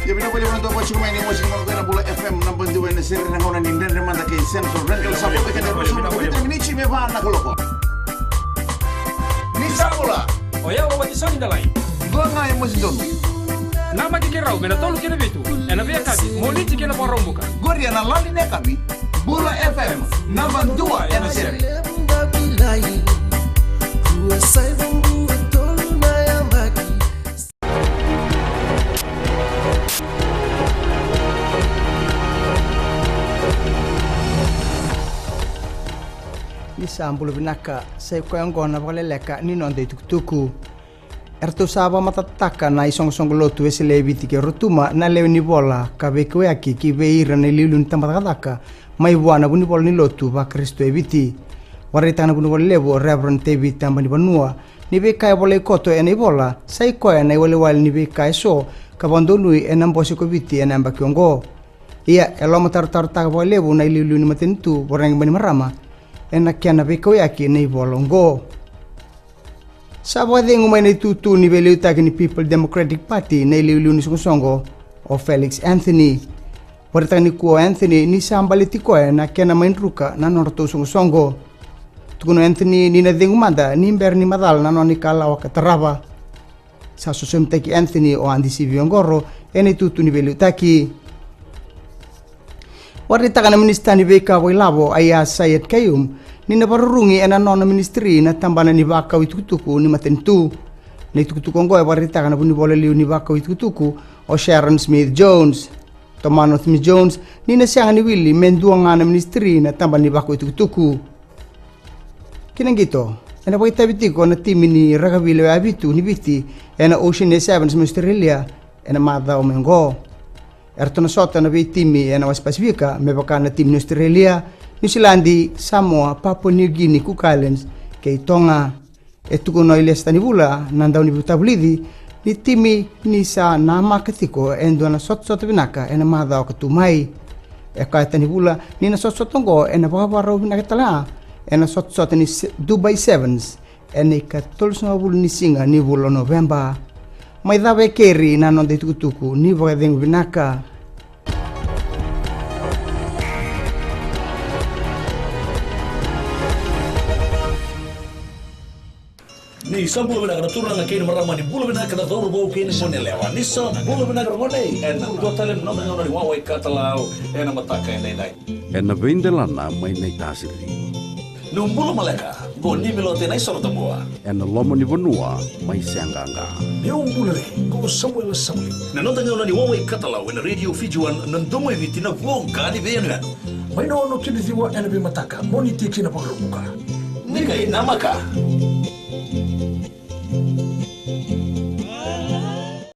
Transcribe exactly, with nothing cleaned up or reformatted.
Ia vinaka vakalevu na tou vakasuka mai ni mosi ni mako ena Bula F M naba dua ena sere ena gauna ni Dredre Mada kei Central Rental. Sa vo vei keda e ruasagavulu ka vitu na miniti me va na kaloko. Ni sa bula. O yau o Watisoni Dalai. Dua ga e mosi donu. Namaki keirau mai na tolu ki na vitu ena veiyakavi, Moniti ki na Vakaraubuka. Qori ena lali ni yakavi. Bula F M naba dua ena sere. Ni sa bula vinaka, sa i koya oqo na vakaleleka ni noda itukutuku. Eratou sa vakamatatataka na isoqosoqo lotu Wesele e Viti kei Rotuma na lewe ni vola ka veikauyaki ki vei ira na iliuliu ni tabacakacaka mai vua na vunivola ni lotu vaKarisito e Viti. Vakaraitaka na vunivola levu o Reverend David Tabanivanua ni veika e volai koto ena ivola sa i koya na iwalewale ni veika eso ka vakadonui ena bose ko Viti ena yabaki oqo. Ia e lomatarotarotaka vakalevu na iliuliu ni matanitu, Voreqe Bainimarama, ena kena veikauyaki na ivola oqo. Sa vakacegu mai na itutu ni veiliutaki ni People Democratic Party na iliuliu ni soqosoqo o Felix Anthony. Vakaraitaka nikua o Anthony ni sa baleti koya na kena mai druka na nodratou soqosoqo. Tukuna o Anthony ni na cegu mada ni bera ni macala na nona ikalawa ka tarava. Sa sosomitaki Anthony o Adi Siviogoro ena itutu ni veiliutaki. Vakaraitaka na minisita ni veika vakailavo Aiyaz Sayed-Khaiyum ni na vakarurugi ena nona minisitiri na tabana ni vakau itukutuku ni matanitu. Na itukutuku oqo e vakaraitaka na vunivola liu ni vakau itukutuku o Sharon Smith-Jones. Tomana o Smith-Jones ni na sega ni wili me dua ga na minisitiri na tabana ni vakau itukutuku. Ki na qito, ena vakaitavi tiko na timi ni rakavi lewe vitu ni Viti ena Oceania Sevens mai Australia ena macawa mai oqo. Eratou na sota na veitimi ena wasa Pasifika me vaka na timi ni Australia, Niusiladi, Samoa, Papua New Guinea, Cook Islands kei Toga. E tukuna o Ilesa Tanivula na daunivakatavulici ni timi ni sa namaka tiko e dua na sotasota vinaka ena macawa ka tu mai. E kaya o Tanivula ni na sotasota oqo ena vakavakarau vinaka tale ga ena sotasota ni se-, Dubai Sevens ena ikatolusagavulu ni siga ni vula o Noveba. Mai cava e keri na noda itukutuku, ni vakacegu vinaka. Ni sa bula vinaka na turaga kei na marama, ni bula vinaka na cauravou kei na goneyalewa, ni sa bula vinaka na gone. Ena dua tale na noda gauna ni wawa i katalau ena mataka edaidai. Ena veidelana mai Naitasiri. Niu bula maleka, qo Nimilote Naisorotabua. Ena loma ni vanua mai Seaqaqa. Niu bula re, qo Samuela Samueli. Na noda gauna ni wawa i katalau ena Radio Fiji One, na domo i Viti, na voqa ni veiyanuyanu. Mai na ono ki na ciwa ena veimataka, Moniti ki na Vakaraubuka. Ni qai namaka.